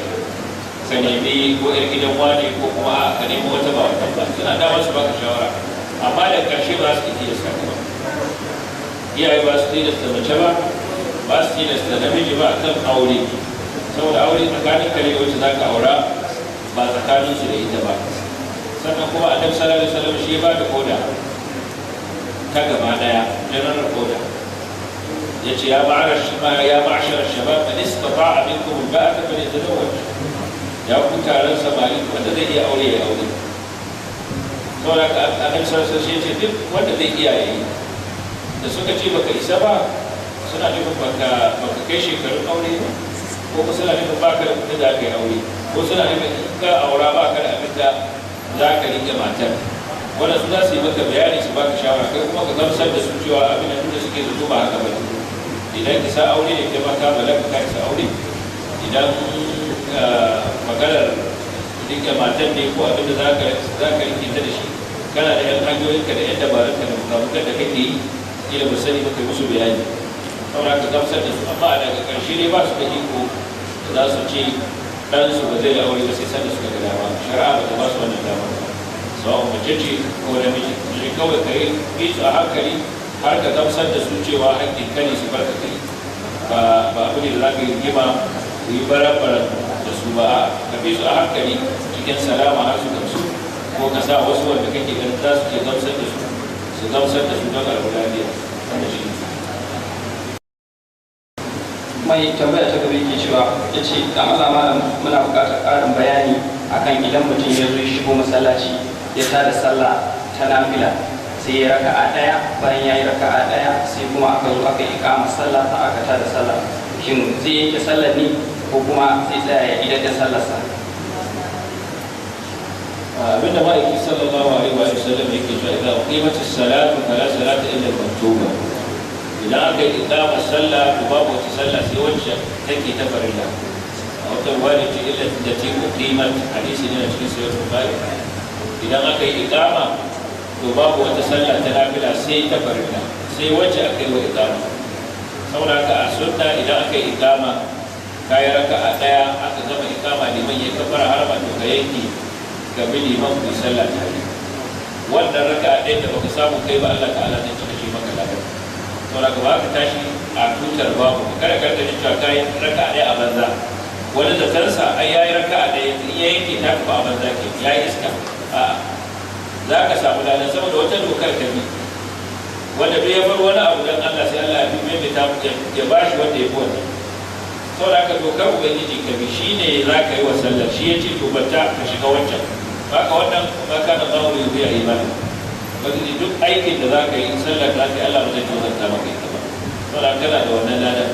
ka nemi ko yar gidan wane ko kuma ka nemi wata ba wata ba, suna damar su baka shawara, amma da ƙarshe ba su tilasta ka ba. Iyaye ba su tilasta mace ba, ba su tilasta namiji ba akan aure, saboda aure tsakanin kare wacce za ka aura ba tsakaninsu da ita ba. Sannan kuma Annabi sallallahu alaihi wasallam shi ya ba da oda ta gaba daya, general order, ya ce ya ma'ashar shabab man istata'a minkum al-ba'ata falyatazawwaj. Ya ku taron samari, wanda zai iya aure ya aure. Saboda Annabi sallallahu alaihi wasallam ya ce duk wanda zai iya yayi. Da suka ce baka isa ba, suna nufin baka kai shekarun aure ba, ko kuma suna nufin baka da kuɗin da aka yi aure, ko suna nufin in ka aura baka da abin da za ka riƙe matar. Wanda su za su yi maka bayani su baka shawara, kai kuma ka gamsar da su cewa abin da duk suke zato ba haka ba ne. Idan isa aure ne, kai ma ka balaga ka isa aure. Idan maganar riƙe matar ne ko abin da za ka riƙe ta da shi, kana da yan hanyoyinka da yan dabarunka da mukamukan da kake yi, kila ba sani ba, kai musu bayani. Saboda ka gamsar da su, amma daga ƙarshe ne ba su da iko da za su ce ɗansu ba zai aure ba sai sanda suka ga dama. Shari'a ba ta ba su wannan dama ba, sawa'un mace ce ko namiji. Shi kawai ka yi bi su a hankali har ka gamsar da su cewa haƙƙin ka ne su barka kai, ba abu ne da za ka yi rigima ku yi baran-baran da su ba. Ka bi su a hankali cikin salama har su gamsu, ko ka sa wasu wanda kake ganin za su iya gamsar da su, su gamsar da su don a lafiya. Wanda shi Mai tambaya ta gaba yake cewa, ya ce, dan Allah malam, muna buƙatar ƙarin bayani akan idan mutum ya zo ya shigo masallaci ya tada sallah ta nafila, sai ya raka'a ɗaya, bayan ya yi raka'a ɗaya sai kuma aka zo aka yi iƙama sallah ta aka tada sallah, shin zai yanke sallar ne ko kuma zai tsaya ya idar da sallarsa? Abinda ma'aiki sallallahu alaihi wa sallam yake cewa, idza uqimatis salatu fala salata illa al-maktuba. Idan aka yi iqamar sallah, to babu wata sallah sai wacce take ta farilla. A wata ruwaya ce illa allati uqimat, hadisi ne a cikin Sahih Bukhari. Idan aka yi iqama, to babu wata sallah ta nafila sai ta farilla, sai wacce aka yi wa iqama. Saboda haka a sunna, idan aka yi iqama, ka yi raka'a daya, aka gama iqama, liman ya kabbara harama, to ka yanke ka bi liman ku yi sallah tare. Wannan raka'a ɗaya da baka samu kai ba, Allah ta'ala zai cika shi maka ladan. Saboda ka ba ka tashi a tutar babu. Kada ka ji cewa kai raka'a ɗaya a banza. Wani zatansa ai yayi raka'a ɗaya, in ya yanke ta tafi a banza, ke yayi iska. A za ka samu ladan, saboda wata dokar ka bi. Wanda duk ya bar wani abu dan Allah, sai Allah ya fi maimaita, ya bashi wanda ya fi wannan. Saboda haka dokar Ubangiji ka bi, shine za ka yi wa sallar, shi ya ce to batta ka shiga wancan. Baka wannan baka da zawo ya biya imani. Ubangiji duk aikin da za ka yi, sallar da za ka yi, Allah ba zai tozarta maka ita ba. Saboda kana da wannan ladan.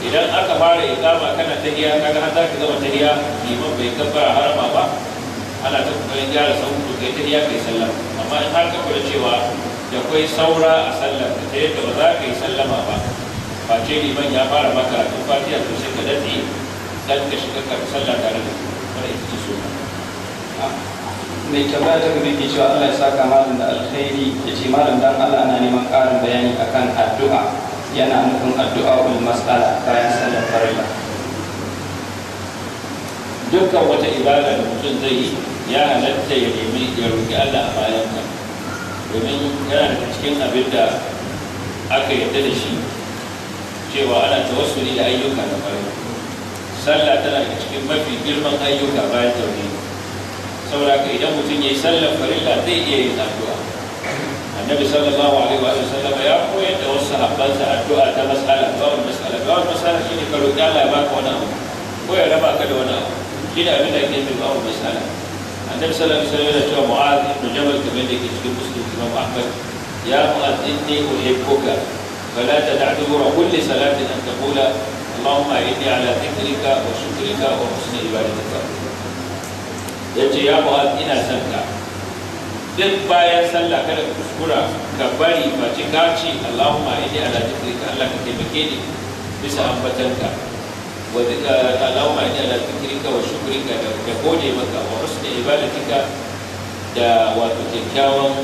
Idan aka fara iqama kana tahiya, kaga har za ka gama tahiya liman bai kabbara harama ba, ana ta kokarin gyara sahu, to kai tahiya, kai sallah. Amma in har ka kula cewa da kwai saura a sallar ka ta yadda ba za ka yi sallama ba face liman ya fara maka karatun Fatiha, to sai ka datse dan ka shiga ka sallah tare da su. Wannan ita ce sunna. Mai tambaya ta gaba ke cewa, Allah ya saka malam da alkhairi. Ya ce, malam, dan Allah ana neman ƙarin bayani akan addu'a, yana nufin addu'a ul mas'ala bayan sallar farilla. Dukkan wata ibada da mutum zai yi, ya halatta ya nemi ya roƙi Allah a bayanta, domin yana daga cikin abin da aka yarda da shi cewa ana tawassuli da ayyuka na ƙwarai. Sallah tana daga cikin mafi girman ayyuka bayan tauhidi. Saboda haka idan mutum ya yi sallar farilla, zai iya yin addu'a. Annabi sallallahu alaihi wa sallam ya koyar da wasu sahabbansa addu'a ta mas'ala, du'a'ul mas'ala. Du'a'ul mas'ala shine ka roƙi Allah ya baka wani abu ko ya raba ka da wani abu. Shine abin da ake nufi du'a'ul mas'ala. Annabi sallallahu alaihi wa sallam yana cewa Mu'adh ibn Jabal, kamar da yake cikin Muslim Imam Ahmad, "Ya Mu'adh, inni uhibbuka, fala tad'a dubura kulli salatin an taqula: Allahumma inni ala dhikrika wa shukrika wa husni ibadatika." Yace, ya Mu'adh, ina son ka, duk bayan sallah kada ka kuskura ka bari face ka ce, "Allahumma inni ala dhikrika," Allah ka taimake ni bisa ambatanka, wa Allahumma inni ala dhikrika wa shukrika, da gode maka, wa husni ibadatika, da wato kyakkyawan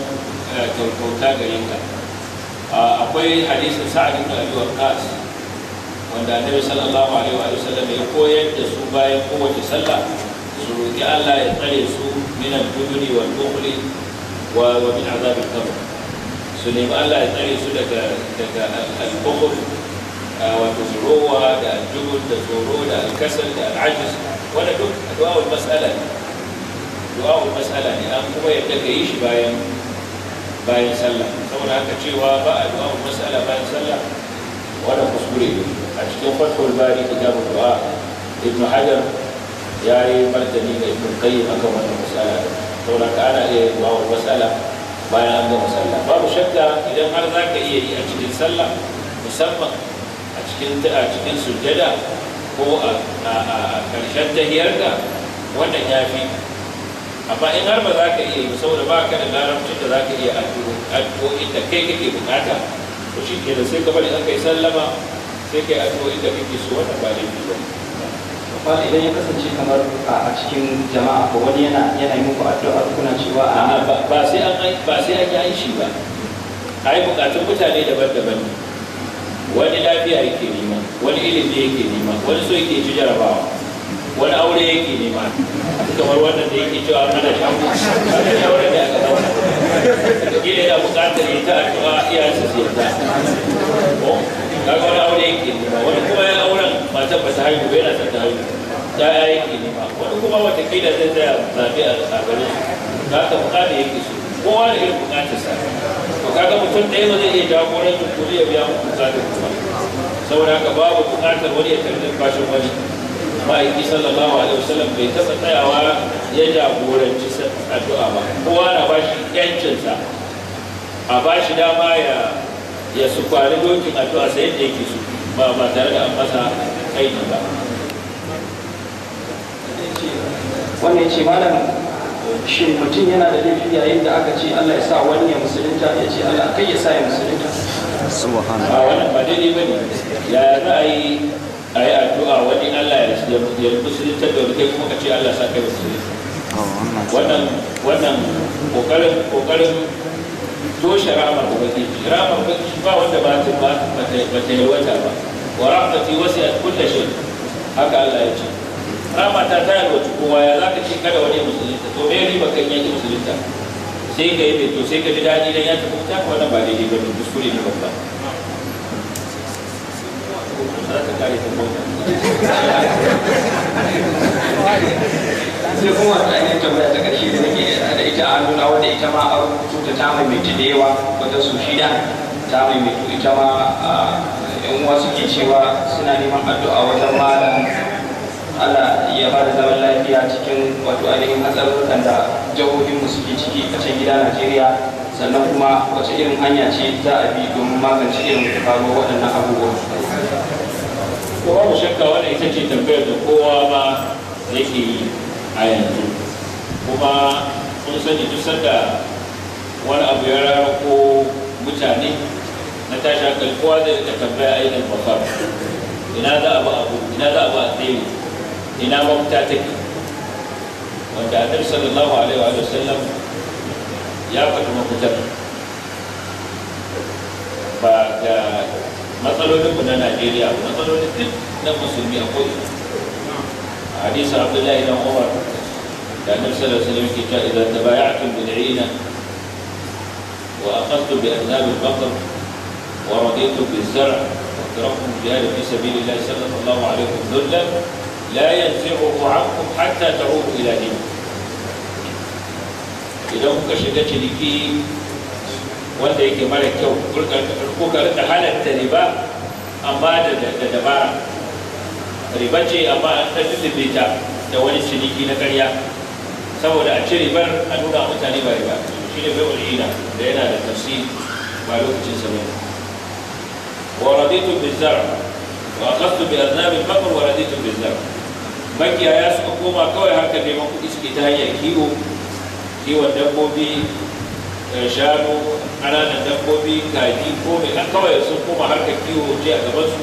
kyauta gare ka. Akwai hadisin Sa'ad ibn Abi Waqqas wanda Annabi sallallahu alaihi wa sallam ya koyar da su bayan kowace sallah su roki Allah ya tsare su min al-jubni wal bukhli wa min azab al-qabr. Su nemi Allah ya tsare su daga al-bukhl, wato rowa, da al-jubn, da tsoro, da al-kasal, da al-ajiz. Wanda duk du'a'ul mas'ala ne. Du'a'ul mas'ala ne, an kuma yadda ka yi shi bayan sallah. Saboda haka cewa ba a du'a'ul mas'ala bayan sallah wannan kuskure ne. A cikin Fathul Bari kitabul du'a, Ibn Hajar ya yi martani ga Ibn Qayyim akan wannan mas'ala. Saboda haka ana iya yin du'a'ul mas'ala bayan an gama sallah. Babu shakka idan har za ka iya yi a cikin sallah, musamman a cikin sujjada ko a ƙarshen tahiyarka, wannan ya fi. Amma in har ba za ka iya yi saboda ba ka da larabcin da za ka iya addu'o'in da kai kake bukata, to shi ke da sai ka bari an kai sallama sai kai addu'o'in da kake so, wannan ba laifi ba. Wala idan ya kasance kamar a cikin jama'a ko wani yana yi muku addu'a kuna cewa a'a, ba sai an yi aishi ba. Ai bukatun mutane daban-daban ne. Wani lafiya yake nema, wani ilimi yake nema, wani so yake ci jarabawa, wani aure yake nema, kamar wannan da yake cewa ana shawarar da aka zauna kila yana buƙatar yi ta addu'a iyayensa su yarda. Kaga wani aure yake nema, wani kuma ya auren matar ba ta haihu ba yana son ta haihu, ya'ya yake nema, wani kuma watakila zai tsaya zaɓe a garin su, da haka buƙatar yake so, kowa da irin buƙatarsa. To kaga mutum ɗaya ba zai iya jagorancin ku ya biya muku buƙatar ku ba. Saboda haka babu buƙatar wani ya karɓi bashin wani. Ma'aiki sallallahu alaihi wasallam bai taɓa tsayawa ya jagoranci addu'a ba. Kowa na ba shi ƴancinsa, a ba shi dama ya su kwari dokin addu'a sai yadda yake so, ba tare da an masa aiki ba. Wannan ce malam, shin mutum yana da laifi yayin da aka ce Allah ya sa wani ya musulunta, ya ce Allah kai ya sa ya musulunta? Subhanallah, wannan ba daidai bane. Ya za a yi addu'a wani Allah ya musulunta da wani, kai kuma ka ce Allah sa kai musulunta? Wannan kokarin toshe rahmar Ubangiji. Rahmar Ubangiji ba wanda ba ta yalwata ba. Wa rahmati wasi'at kulli shay, haka Allah ya ce. Rahmata ta yalwaci kowa, ya zaka ce kada wani ya musulunta? To me riba kan yaki musulunta? Sai ka yi to sai ka ji daɗi dan ya tafi wuta? Wannan ba daidai ba ne, kuskure ne babba. Za ta kare ta mota. Sai kuma wata ainihin tambaya ta ƙarshe da nake da ita a nuna, wadda ita ma a rubutu ta maimaitu da yawa, wata su shida ta maimaitu. Ita ma yan uwa suke cewa suna neman addu'a wajen malam, Allah ya ba da zaman lafiya cikin wato ainihin hatsarurrukan da jihohinmu suke ciki a can gida Najeriya, sannan kuma wace irin hanya ce za a bi domin magance irin faruwar waɗannan abubuwan. Ko babu shakka wannan ita ce tambayar da kowa ma yake yi a yanzu. Kuma kun sani duk sanda wani abu ya rarako mutane na tashi hankali, kowa zai rika tambaya ainihin mafar, ina za a ba abu, ina za a ba a tsaye, ina mafita take. Wanda Annabi sallallahu alaihi wa sallam ya faɗi mafitar ba ga matsalolinmu na Najeriya, matsalolin duk na musulmi a ko'ina. A hadisin Abdullahi dan Umar da Annabi sallallahu alaihi wa sallam yake cewa idza tabaya'tum bil 'ina wa aqadtum bi adnab al baqar wa raditum biz zar' wa taraktum jihad fi sabilillah sallallahu alaikum dhullan la yanzi'uhu 'ankum hatta ta'udu ila dinikum. Idan kuka shiga ciniki wanda yake mara kyau, kuka rika halatta riba amma da dabara. Riba ce amma an ɗan lullube ta da wani ciniki na ƙarya, saboda a ci ribar a nuna mutane ba riba. Shi ne bai ul'ina da yana da tafsiri ba lokacin sa bane. Wa raditu bizar wa akhadtu bi aznab al-baqar wa raditu bizar. Makiyaya suka koma kawai harkar neman kuɗi suke ta hanyar kiwo, kiwon dabbobi, shanu, ƙananan dabbobi, kaji, ko mai kawai sun koma harkar kiwo ce a gabansu,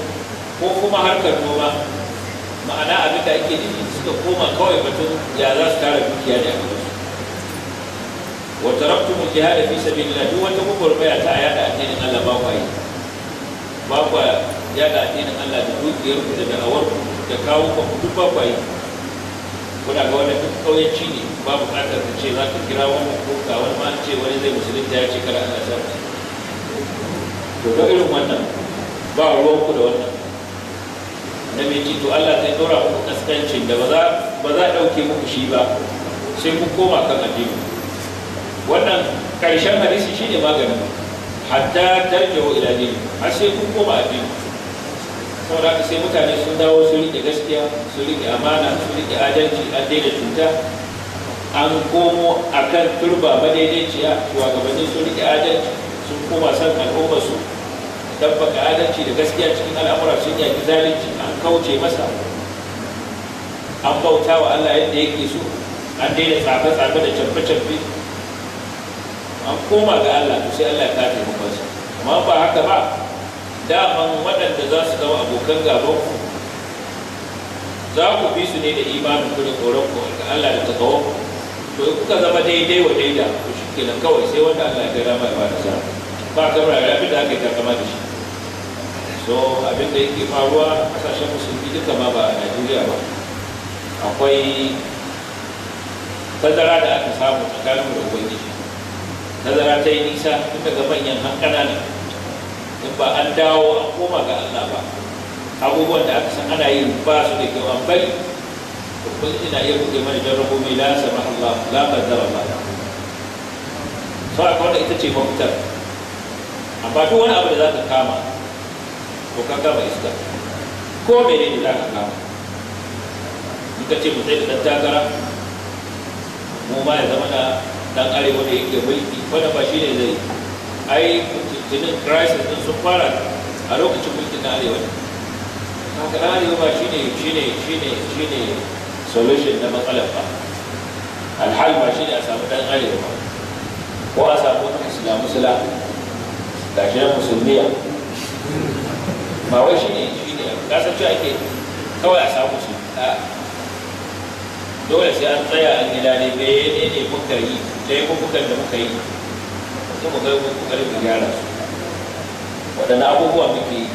ko kuma harkar noma. Ma'ana abin da ake nufi suka koma kawai batun ya za su tara dukiya ne a gabansu. Wa taraktumul jihad fi sabilillah, duk wata gwagwarmaya ta yada addinin Allah ba kwa yi, ba kwa yada addinin Allah da dukiyar ku da da'awar ku da kawo ku duk ba kwa yi. Kuna ga wannan duk kauyanci ne, ba buƙatar ka ce za ka kira wannan ko ga wani ma ce wani zai musulunta ya ce kada Allah sa to ga irin wannan ba ruwan ku da wannan. Annabi ya ce to Allah zai dora muku kaskancin da ba za a ɗauke muku shi ba Sai kun koma kan addini. Wannan karshen hadisi shine maganin hatta tarji'u ila dini, har sai kun koma addini. Saboda haka sai mutane sun dawo sun rike gaskiya, sun rike amana, sun rike adalci, an daina cuta, an komo akan turba madaidaiciya, shugabanni sun rike adalci, sun koma san al'ummar su, tabbaka adalci da gaskiya cikin al'amura, sun yaki zalunci, an kauce masa, an bauta wa Allah yadda yake so, an daina tsafe-tsafe da camfe-camfe, an koma ga Allah, to sai Allah ya kafe taimakonsa. Amma ba haka ba, daman waɗanda za su zama abokan gaban ku za ku bi su ne da imanin ku da tsoron ku ga Allah da takawa. To in kuka zama daidai wa daida, to shi kenan kawai sai wanda Allah ya ga dama ya bada sa ba kamar abin da aka yi takama da shi. So abin da yake faruwa a kasashen musulmi duka ma ba a Najeriya ba, akwai tazara da aka samu tsakanin da Ubangiji. Tazara ta yi nisa tun daga manyan har ƙanana. In ba an dawo an koma ga Allah ba, abubuwan da aka san ana yi ba su da kyau an bari, Ubangiji na iya buɗe mana jarrabobi la sama Allah la qaddara Allah. Saboda wanda ita ce mafitar. Amma duk wani abu da za ka kama, to ka kama iska. Ko menene za ka kama? In ka ce mu tsaye da ɗan takara, mu ma ya zama na ɗan arewa da yake mulki, wannan ba shi ne zai ai tunin crisis din sun fara a lokacin mulkin na arewa ne. Haka na arewa ba shi ne solution na matsalar ba. Alhal ba shi ne a samu ɗan arewa ba, ko a samu wani islamu sula, gashi nan musulmiya. Ba wai shi ne kasan cewa ake kawai a samu su. Dole sai an tsaya an gida ne mene ne muka yi, laifukan da muka yi, sai mu ga kokarin mu gyara su. Waɗanne abubuwa muke yi?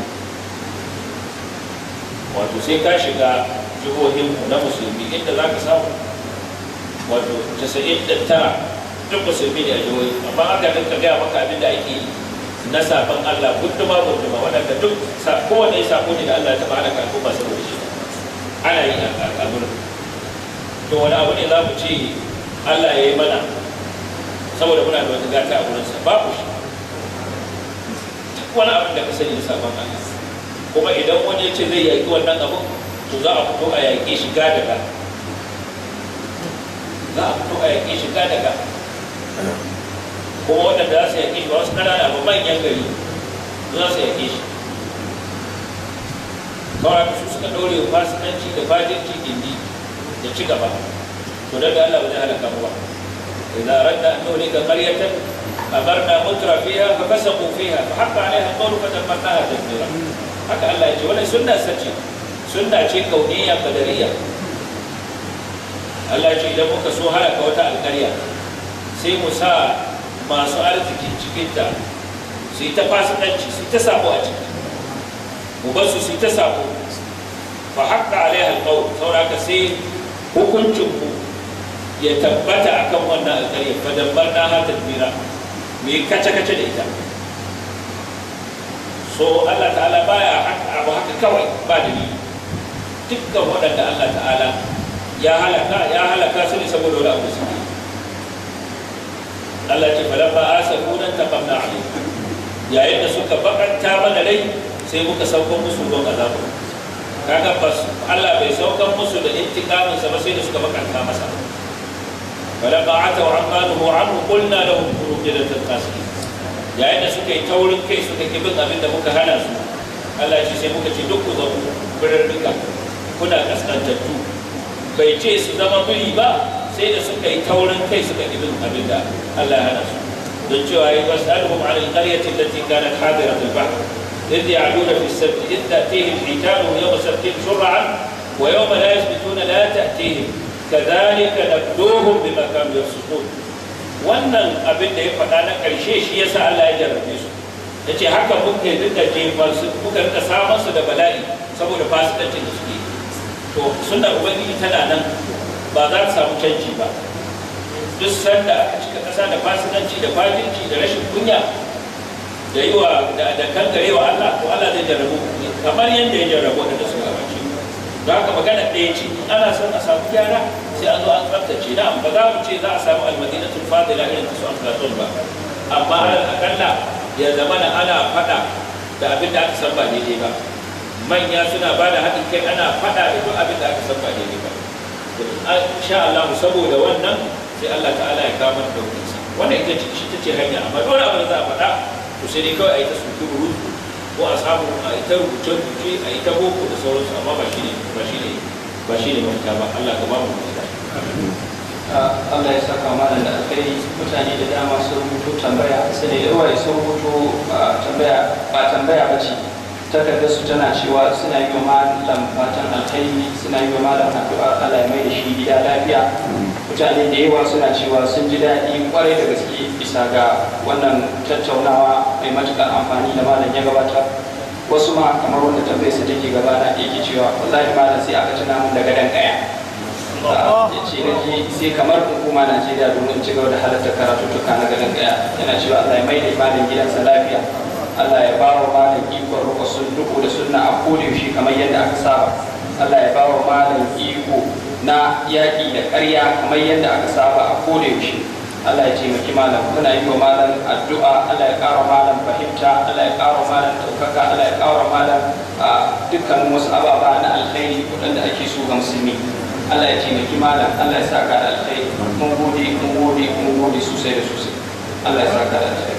Wato sai ka shiga jihohinmu na musulmi inda za ka samu wato 99 duk musulmi ne a jihohi, amma aka dinka gaya maka abin da ake yi na sabon Allah gunduma gunduma, waɗanda duk kowane sako ne da Allah ya taɓa halaka al'umma saboda shi ana yi a gurin. To wani abu ne za mu ce Allah ya yi mana saboda muna da wata gata a gurinsa? Babu shi. Duk wani abin da ka sani da sabon Allah, kuma idan wani ya ce zai yaƙi wannan abin, to za a fito a yaƙe shi ga daga. Za a fito a yaƙe shi ga daga. Kuma waɗanda za su yaƙe shi ba wasu ƙanana ba, manyan gari za su yaƙe shi. Kawai su suka ɗaure wa fasikanci da fajirci gindi da ci gaba. To daga Allah ba zai halaka mu ba. Idza aradna an nuhlika qaryatan amarna mutra fiha fa fasaqu fiha fa haqqa alaiha alqawlu fa dammarnaha tadmira. Haka Allah ya ce, wannan sunna sace, sunna ce kauniyya qadariyya. Allah ya ce idan muka so halaka wata alƙarya, sai mu sa masu arzikin cikinta su yi ta fasikanci, su yi ta sabo a ciki, mu bar su su yi ta sabo. Fa haqqa alaiha alqawl, saboda haka sai hukuncin ku ya tabbata akan wannan alƙarya, fa dammarnaha tadmira, mu yi kace-kace da ita. So Allah ta'ala baya abu haka kawai ba dalili. Dukkan waɗanda Allah ta'ala ya halaka su ne saboda wani abu suke. Allah ce falamma asafuna taqamna alayhi, yayin da suka bakanta mana rai sai muka saukar musu ruwan azabu. Kaga bas Allah bai saukar musu da intikamin sa ba sai da suka bakanta masa. Falamma ataw amma nuhu anhu qulna lahum kunu qilatan khasi'in, yayin da suka yi taurin kai suka ki bin abin da muka hana su, Allah ce sai muka ce duk ku zama birrika kuna kaskantattu. Bai ce su zama biri ba sai da suka yi taurin kai suka ki bin abin da Allah ya hana su. Don cewa yi wasalhum ala alqaryati allati kanat hadirat albahr idh ya'duna fi as-sabt idh ta'tihim hitanuhum yawma sabtihim shur'an wa yawma la yasbituna la ta'tihim kadhalika nabluhum bima kanu yafsukun. Wannan abin da ya faɗa na ƙarshe shi yasa Allah ya jarrabe su. Yace haka muka rika jefa su, muka rika samar su da bala'i saboda fasikancin da suke. To sunnar Ubangiji tana nan, ba za ta samu canji ba. Duk sanda aka cika ƙasa da fasikanci da fajirci da rashin kunya da yi wa da kangarewa Allah, to Allah zai jarrabu kamar yadda ya jarrabu waɗanda suka gabace. Don haka magana ɗaya ce, in ana son a samu gyara sai Sai an zo an tsaftace. Na'am, ba za mu ce za a samu almadinatul fadila irin ta su Aflatun ba, amma alal akalla ya zama na ana faɗa da abin da aka san ba daidai ba. Manya suna ba da haɗin kai, ana faɗa da duk abin da aka san ba daidai ba. Insha Allah, saboda wannan sai Allah ta'ala ya kawo mana daukinsa. Wannan ita ce shi tace hanya. Amma dole abin da za a faɗa to sai dai kawai a yi ta suki rubutu ko a samu a yi ta rubuce rubuce, a yi ta boko da sauransu, amma ba shi ne mafita ba. Allah ka ba mu mafita. Allah ya saka malam da alkhairi. Mutane da dama sun rubuto tambaya, sai da yawa sun rubuto tambaya, ba tambaya ba ce, takardar su tana cewa suna yi wa malam fatan alkhairi, suna yi wa malam addu'a Allah ya mai da shi gida lafiya. Mutane da yawa suna cewa sun ji daɗi kwarai da gaske bisa ga wannan tattaunawa mai matuƙar amfani da malam ya gabata. Wasu ma, kamar wanda tambayar su take gabana, yake cewa wallahi malam, sai aka tuna mun da gadon kaya, ya ce na sai kamar hukuma Najeriya domin ci gaba da halarta karatuttuka na gadon kaya. Yana cewa Allah ya mai da malam gidansa lafiya, Allah ya ba wa malam ikon riko sun riko da sunna a kodayaushe kamar yadda aka saba, Allah ya ba wa malam iko na yaƙi da ƙarya kamar yadda aka saba a kodayaushe, Allah ya taimaki malam. Muna yi wa malam addu'a, Allah ya ƙara malam fahimta, Allah ya ƙara malam ɗaukaka, Allah ya ƙara malam dukkanin wasu ababa na alkhairi waɗanda ake so ga musulmi. Allah ya taimaki malam, Allah ya saka da alkhairi. Mun gode, mun gode, mun gode sosai da sosai. Allah ya saka da alkhairi.